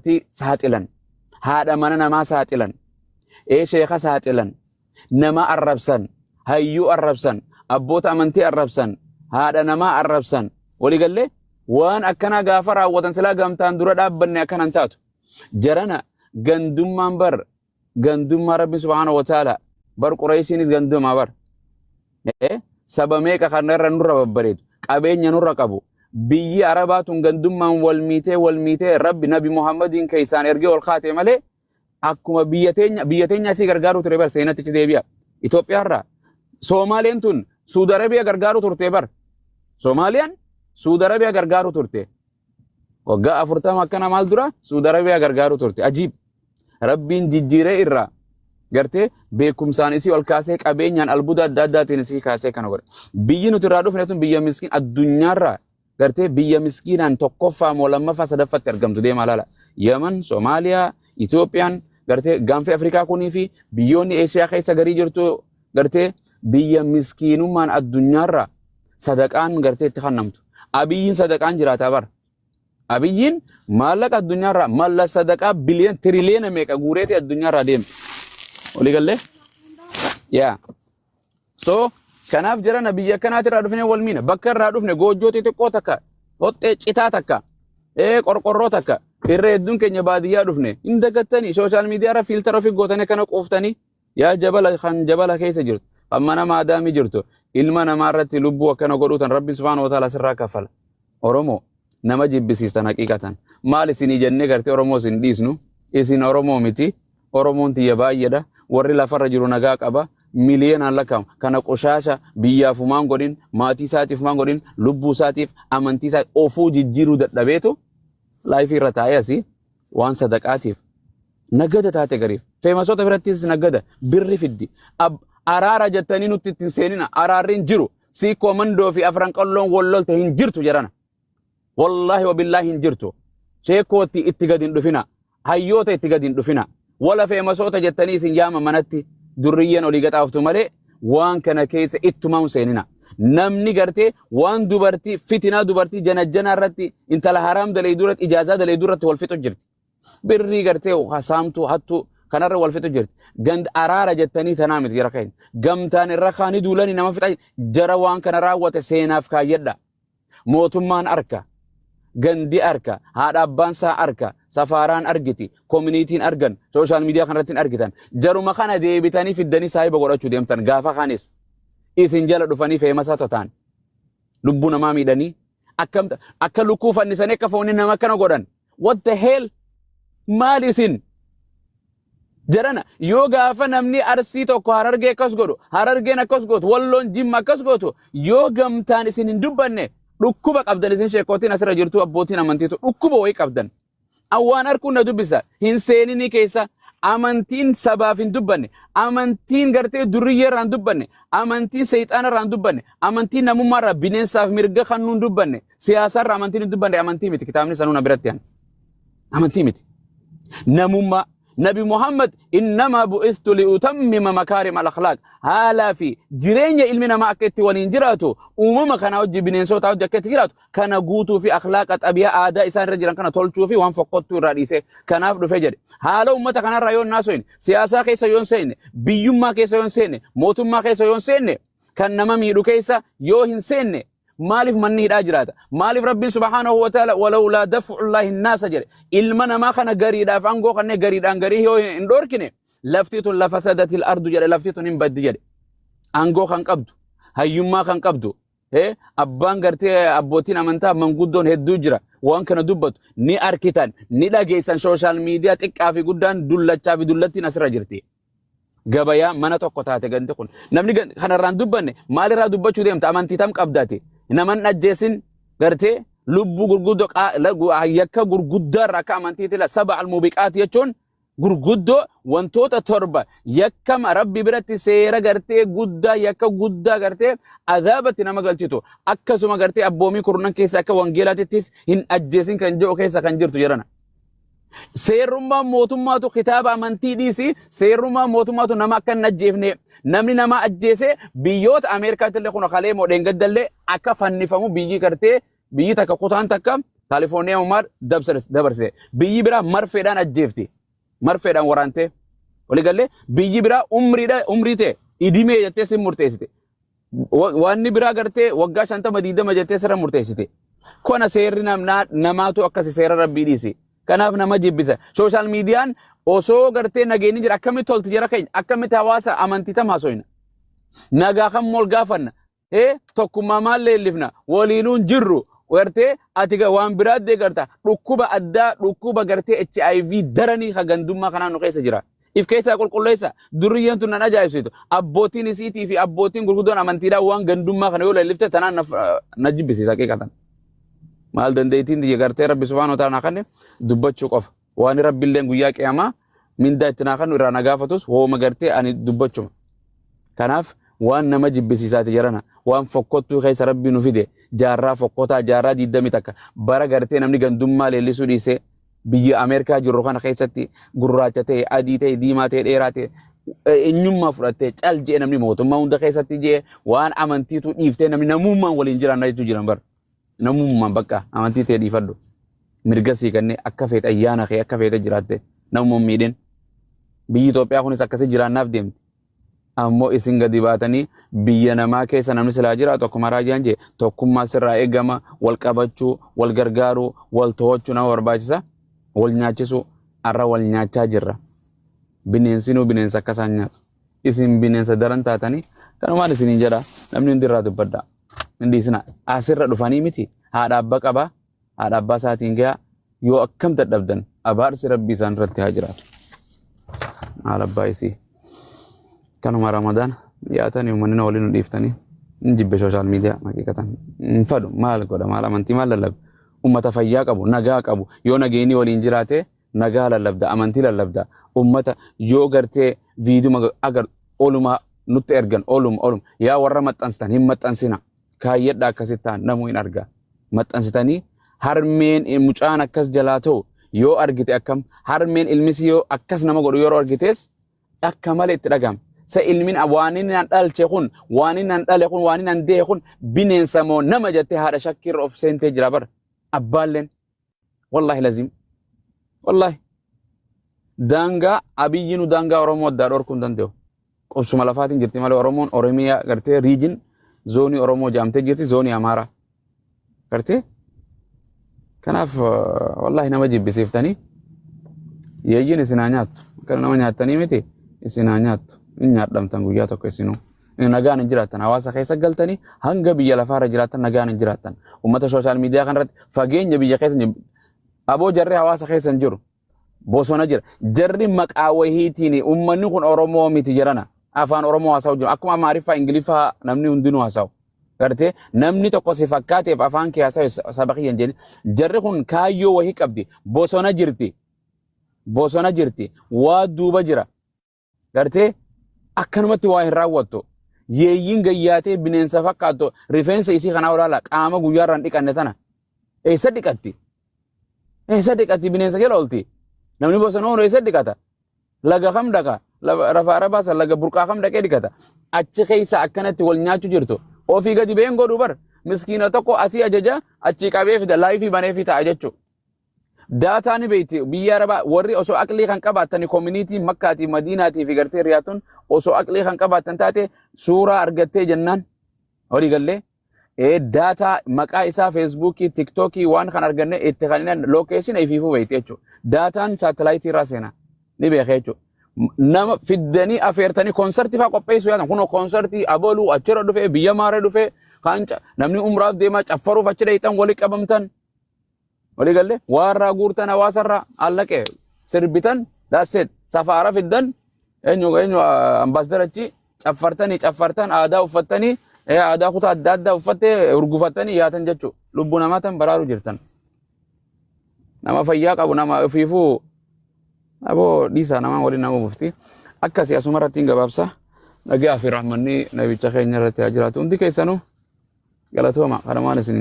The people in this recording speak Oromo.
Dubartii saaxilan, haadha mana namaa saaxilan, ee sheeka saaxilan, nama arrabsan, hayyuu arrabsan, abboota amantii arrabsan, haadha namaa arrabsan. Waliigallee waan akkanaa gaafa raawwatan silaa gamtaan dura dhaabbanne akkanan taatu. Jarana gandummaan bar gandummaa Rabbi subhaanahu wa ta'ala bar Qureeshiinis gandumaa bar. Saba meeqa kana irra nurra babbareedu qabeenya nurra qabu biyyi Arabaa tun gandummaan wal miitee wal miitee Rabbi Nabi Muhammadiin keessaan ergee ol kaate malee akkuma biyya teenya asii gargaaruu ture bar. Seenatti achi deebi'a. Itoophiyaarraa Soomaaleen tun Suudi Arabiyaa gargaaruu turte bar. Soomaaliyaan Suudi Arabiyaa gargaaruu turte. Waggaa 40 akkana maal dura Suudi Arabiyaa gargaaruu turte. Ajiib. Rabbiin jijjiiree irraa gartee beekumsaan isii ol kaasee, qabeenyaan albuuda adda addaatiin isii kaasee kana godhe. Biyyi nuti irraa dhufne tun biyya miskiin, addunyaarraa gartee biyya miskiinaan tokkoffaa moo lammaffaa sadaffaatti argamtu deemaa laala. Yaman, Soomaaliyaa, Itoophiyaan gartee gaanfi Afrikaa kunii fi biyyoonni Eeshiyaa keessa garii jirtu gartee biyya miskiinummaan addunyaarraa sadaqaan gartee itti kennamtu. Abiyyiin sadaqaan jiraataa bara. Abiyyiin maallaqa addunyaarraa malla sadaqaa biliyoon tiriliyoona meeqa guureeti addunyaarraa deeme. Walii gallee? Yaa. So kanaaf jirana biyya akkanaatirraa dhufnee wal miina. Bakka irraa dhufne goojjoo xixiqqoo takka, hoxxee citaa takka, qorqorroo takka irra hedduun keenya baadiyyaa dhufne hin dagattanii social media irra filter ofii gootanii akkana quuftanii yaa jabala kan jabala keessa jirtu, kan mana maadaamii jirtu, ilma namaa irratti lubbuu akkana godhuu tan Rabbi subhaanahu wa ta'ala sirraa kaffala. Oromoo nama jibbisiistan haqiiqatan. Maal isinii jennee gartee Oromoo isin dhiisnu? Isin Oromoo miti. Oromoon tiyya baay'eedha. Warri lafarra jiru nagaa qaba. Miliyoonaan lakkaa'amu. Kana qoshaasha biyyaaf humaan godhin, maatii isaatiif humaan godhin, lubbuu isaatiif, amantii isaatiif ofuu jijjiiruu dadhabeetu live irra taa'ee asii waan sadaqaatiif nagada taate gariif. Famousoota birattis nagada birri fiddi. Araara jettanii nutti ittiin seenina. Araarri hin jiru. Siikoo Mandoo fi Afran Qalloon wal lolte hin jirtu jedhana. Wallaahi wabillaahi hin jirtu. Sheekootti itti gadi hin dhufina. Hayyoota itti gadi hin dhufina. Wala famousoota jettanii isin yaama manatti durriyyeen olii gaxaaftu malee waan kana keessa ittumaa hin seenina. Namni gartee waan dubartii fitinaa dubartii janajjanaa irratti, intala haraam daleeyduu irratti, ijaazaa daleeyduu irratti wal fixu jirti. Birrii gartee saamtuu hattuu kanarra wal fixu jirti. Gand araara jettanii tanaa miti jara keenya. Gamtaan irra kaanii duulanii nama fixa jara waan kana raawwate seenaaf kaayyadha. Mootummaan arka. Gandi arka. Haadha abbaan isaa arka. Safaaraan argiti. Communityn argan. Social media kanarratti hin argitan. Jaruma kana deebitanii fiddanii saahiba godhachuu deemtan gaafa kanis. Isin jala dhufanii famous tataan. Lubbuu namaa miidhanii akkam akka lukkuu fannisanii akka foonii nama akkana godhan. What the hell? Maal isin? Jarana yoo gaafa namni Arsii tokko Harargee akkas godhu, Harargeen akkas gootu, Walloon Jimma akkas gootu, yoo gamtaan isin hin dubbanne dhukkuba qabdan. Isin sheekootiin asirra jirtu, abbootiin amantiitu dhukkuba wayii qabdan. Awwaan arguun na dubbisa hin seeninii keessa. Amantiin sabaaf hin dubbanne, amantiin gartee durriyyee irraa hin dubbanne, amantiin seexaana irraa hin dubbanne, amantiin namummaa irraa bineensaaf mirga kannuu hin dubbanne, siyaasa irraa amantiin hin dubbanne amantii miti. Kitaabni sanuu na biratti amantii miti. Namummaa Nabi Muhammad "إنما بعثت لأتمم مكارم الأخلاق", haalaa fi jireenya ilmi namaa akka itti waliin jiraatu, uumama kana hojii bineensota hojii akka itti jiraatu kana guutuu fi akhlaaqa xabiyaa aadaa isaan irra jiran kana tolchuu fi waan fokkottuu irraa dhiisee kanaaf dhufe jedhe. Haala uummata kanarraa yoo naasoin, siyaasaa keessa yoo hin seenne, biyyummaa keessa yoo hin seenne, mootummaa keessa yoo hin seenne, kan nama miidhu keessa yoo hin seenne, maaliif manni hidhaa jiraata? Maaliif Rabbiin subhaanahu wa ta'ala "ولولا دفع الله الناس" jedhe? Ilma namaa kana gariidhaaf aangoo kanneen gariidhaan garii yoo hin dhorkine lafti tun "لفسدت الأرض" jedhe, lafti tun hin baddi jedhe. Aangoo kan qabdu, hayyummaa kan qabdu, abbaan gartee abbootiin amantaa manguddoon hedduu jira. Waan kana dubbatu ni arkitan, ni dhageessan. Social media xiqqaa fi guddaan, dullachaa fi dullattiin asirra jirti. Gabayaa mana tokko taate ganti kun. Namni kanarraan dubbanne maalirraa dubbachuu deemta? Amantii tam qabdaati? Naman ajjeesin gartee lubbuu gurguddoo yakka gurguddaa irraa akka amantiitti la سبع الموبقات jechuun gurguddoo wantoota torba yakkama Rabbi biratti seera gartee guddaa, yakka guddaa gartee azaabatti nama galchitu. Akkasuma gartee abboomii kurnan keessa akka wangeelaatittis hin ajjeesin kan jedhu keessa kan jirtu jedhana. Seerrummaan mootummaatu kitaaba amantii dhiisi, seerrummaan mootummaatu nama akka hin ajjeefne, namni nama ajjeese biyyoota Ameerikaatti illee kun kalee moo dheengaddallee akka fannifamu biyyi gartee biyyi takka kutaan takka Kaalifoorniyaa maal dabarsite. Biyyi biraa marfeedhaan ajjeefti. Marfeedhaan waraantee. Walii gallee biyyi biraa umriidha umrii ta'e idimee jettee sin murteessite. Wanni biraa gartee waggaa 50 20 jettee sirra murteessite. Kana seerri namaatu akkasi seera rabbii dhiisi. Kanaaf nama jibbisa. Social miidiyaan osoo gartee nageenyi jira akkamitti tolti jara keenya akkamitti hawaasa amantii tam haasoyna. Nagaa kan mool gaafanna. Tokkummaa maal leellifna waliinuun jirru gartee ati waan biraa deeggarta dhukkuba addaa dhukkuba gartee HIV daranii ka gandummaa kanaan nu keessa jira. If keessaa qulqulleessa durriyyeen tun nan ajaa'ibsiitu abbootiin isiitii fi abbootiin gurguddoon amantiidhaan waan gandummaa kana yoo leellifte tanaan na jibbisiisa haqiiqatan. Maal dandeettiin tiyya gartee Rabbi subhaanahu wa ta'ala naa kanne dubbachuu qofa. Waan Rabbiilleen guyyaa qiyaamaa mindaa itti naa kannu irraa na gaafatus hooma gartee ani dubbachuma. Kanaaf waan nama jibbisiisaati jarana waan fokkottuu keessa Rabbi nu fide jaarraa fokkotaa jaarraa 21 bara gartee namni gandummaa leellisuu dhiisee biyya Ameerikaa jirru kana keessatti gurraacha ta'e adii ta'e diimaa ta'e dheeraa ta'e eenyummaa fudhattee cal je'e namni mootummaa hunda keessatti je'e waan amantiitu dhiiftee namni namummaan waliin jiraanna jechuu jiran bara. Namummaan bakka amantii ta'e dhiifadhu. Mirga sii kennee akka feete ayyaana kee akka feete jiraatte namuma hin miidhin. Biyyi Itoophiyaa kunis akkasii jiraannaaf deemti. Ammoo isin gadi baatanii biyya namaa keessa namni silaa jiraatu akkuma raajaan jee tokkummaa sirraa eegama wal qabachuu wal gargaaruu wal to'achuu nama barbaachisa wal nyaachisuu har'a wal nyaachaa jirra. Bineensinuu bineensa akka isaan nyaatu. Isin bineensa daran taatanii kanumaan isiniin jedha namni hundi irraa dubbadha. Hin dhiisina asirra dhufanii miti haadha abba qaba haadha abbaa isaatiin gayaa yoo akkam dadhabdan abaarsi rabbii isaan irratti haa jiraatu. Haadha abbaa isii. Kanuma Ramadaan yaatanii uummanni na waliin nu dhiiftanii hin jibbe sooshaal miidiyaa haqiiqatan hin fadhu maal godha maal amantii maal lallabda ummata fayyaa qabu nagaa qabu yoo nageenyi waliin jiraate nagaa lallabda amantii lallabda ummata yoo gartee viiduma agar oluma nutti ergan oluma oluma yaa warra maxxansitan hin maxxansina kaayyadha akkasitti ta'an namuu hin arga maxxansitanii harmeen mucaan akkas jalaa ta'u yoo argite akkam harmeen ilmisi yoo akkas nama godhu yeroo argites akka malee itti dhagahama. Sa ilmin waan inni an dhalche kun waan inni an dhale kun waan inni an dehe kun bineensa moo nama jettee haadha shakkiirra of seentee jira bara abbaalleen wallahi lazim wallahi daangaa abiyyinu daangaa Oromoo addaa dhorkuu hin danda'u. Qubsuma lafaatiin jirti malee Oromoon Oromiyaa gartee riijin zoonii Oromoo jaamtee jirti zoonii Amaaraa. Gartee kanaaf wallahi nama jibbisiiftanii yeeyyiin isin haa nyaattu. Akkana nama nyaattanii miti isin haa nyaattu. Hin nyaadhamtan guyyaa tokko isinuu. Nagaan hin jiraattan hawaasa keessa galtanii hanga biyya lafaarra jiraattan nagaan hin jiraattan. Uummata sooshaal miidiyaa kanarratti fageenya biyya keessa hin jiru. Aboo jarri hawaasa keessa hin jiru. Bosona jira. Jarri maqaa wahiitiin uummanni kun Oromoo miti jedhana. Afaan Oromoo haasa'u jiru. Akkuma Amaariffaa Ingiliffaa namni hundinuu haasa'u. Gartee namni tokko si fakkaateef afaan kee haasa'u saba kiyya hin jedhin. Jarri kun kaayyoo wahii qabdi. Bosona jirti. Bosona jirti. Waa duuba jira. Gartee akkanumatti waa hin raawwattu. Yeeyyiin gayyaatee bineensa fakkaattu rifeensa isii kanaa olaala qaama guyyaarraa hin dhiqanne tana. Eessa dhiqatti? Eessa dhiqatti bineensa jala oolti? Namni bosona oolu eessa dhiqata? Laga kam dhaqa? Rafa arabaa san laga burqaa kam dhaqee dhiqata? Achi keessa akkanatti wal nyaachuu jirtu. Ofii gadi been godhu bar. Miskiina tokko asii ajaja achii qabee fida laayifii banee fi ta'a jechuudha. Daataa ni beekti biyya arabaa warri osoo aqlii kan qabaatani koominiitii makkaatii madiinaatii fi gartee riyaatun osoo aqlii kan qabaatan taate suuraa argattee jennaan horii gallee daataa maqaa isaa feesbuukii tiktookii waan kan arganne itti kan inni lookeeshina ifiifuu beekti jechuudha. Daataan saatalaayitii irraa seena ni beeka jechuudha. Nama fiddanii afeertanii koonsartii fa'aa qopheessuu yaadan kunoo koonsartii abaluu achirra dhufee biyya maaree dhufee kaan namni umraaf deemaa caffaruuf achi dheeyxan walii qabamtan. Walii galle waarraa guurtan hawaasarraa allaqee sirbitan that's it. Safaara fiddan eenyu eenyu ambaasadara achi caffartanii caffartan aadaa uffattanii aadaa kutaa adda addaa uffattee urgufattanii yaatan jechuudha. Lubbuu namaa tan baraaru jirtan. Nama fayyaa qabu nama ofiifuu aboo dhiisaa namaa waliin nama bufti. Akkasii asuma irratti hin gabaabsa. Nagaa fi rahmanni nabicha keenya irratti haa jiraatu. Hundi keessanuu galatooma kanumaan isin